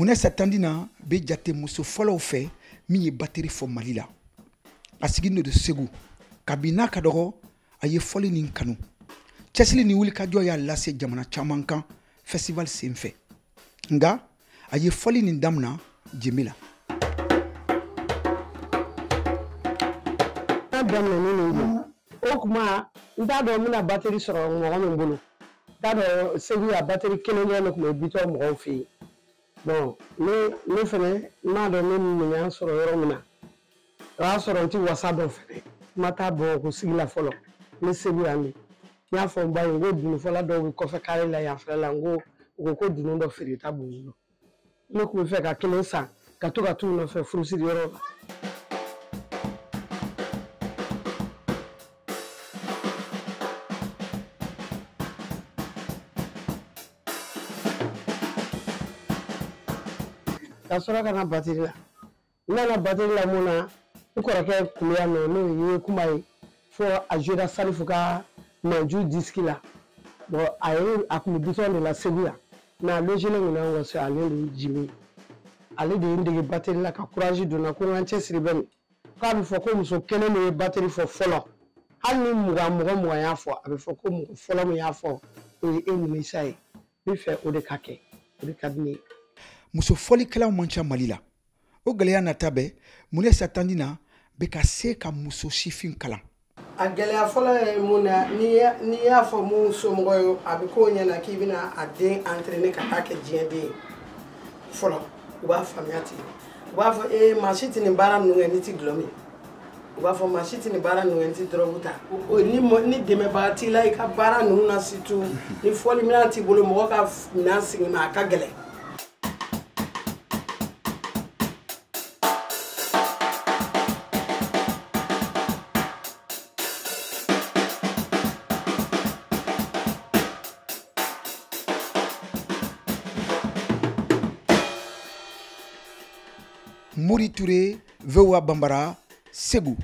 Munɛsa Tandina bɛ jate muso fɔlɔw fɛ min ye bateri fɔ Mali la. A sigilen don Segu. Kabini n'a ka dɔgɔ, a ye fɔli nin kanu. Cɛsiri ni wulikajɔ y'a lase jamana caman kan festival senfɛ. Nka a ye fɔli nin damina Jeme la. Daminɛ nin ye. O tuma n t'a dɔn n bɛna bateri sɔrɔ mɔgɔ min bolo. N t'a dɔn Segu yan bateri kelen dɔrɔn de tun bɛ Bitɔn mɔgɔw fɛ yen. Bon, ne fɛnɛ n m'a dɔn ne minɛn sɔrɔ yɔrɔ min na. O y'a sɔrɔ n tɛ wasa dɔn fɛnɛ. N ma taa Bamakɔ sigi la fɔlɔ. N bɛ Segu yan de. N y'a fɔ n ba ye n ko dununfɔla dɔw bɛ kɔfɛ kare la yan fɛla la, n ko u ko ko dunun dɔ feereta b'u bolo. Ne tun bɛ fɛ ka kelen san ka to ka t'u nɔfɛ furusiriyɔrɔ la. Ka sɔrɔ ka na bateri la. N nana bateri la mun na, n kɔrɔkɛ kun bɛ yan nɔ, n'o ye Kuma ye, fo a jouera Salifu ka Manju disque la. Bon, a ye a kun bɛ Bitɔn de la Segu yan. Mais a logelen kun n'anw ka so, ale de ye Jimi ye. Ale de ye n dege bateri la ka courage don n na ko n ka n cɛsiri bɛ nin. K'a bɛ fɔ ko muso kelen de ye bateri fɔ fɔlɔ. Hali ni mugan mɔgɔ mugan y'a fɔ, a bɛ fɔ ko mɔgɔ fɔlɔ min y'a fɔ, o ye e Munisa ye. N bɛ fɛ o de ka kɛ, o de ka di ne ye. Muso fɔlikɛlaw man ca Mali la. O gɛlɛya nata bɛɛ, Munɛsa Tandina bɛ ka se ka muso sifin kalan. A gɛlɛya fɔlɔ ye mun na, n'i y'a fɔ mun somɔgɔ ye, a bɛ k'o ɲɛna k'i bɛna a den entraîner ka taa kɛ diɲɛ den ye. Fɔlɔ, u b'a faamuya ten. U b'a fɔ ee maa si tɛ nin baara ninnu kɛ n'i tɛ dɔlɔ min. U b'a fɔ maa si tɛ nin baara ninnu kɛ n'i tɛ dɔrɔgu ta. Ni dɛmɛbaga t'i la i ka baara ninnu na surtout, ni fɔliminɛn t'i bolo, mɔgɔ ka minɛn sigi ma, a ka gɛlɛn. Mori Touré, VOA Bambara, Ségou.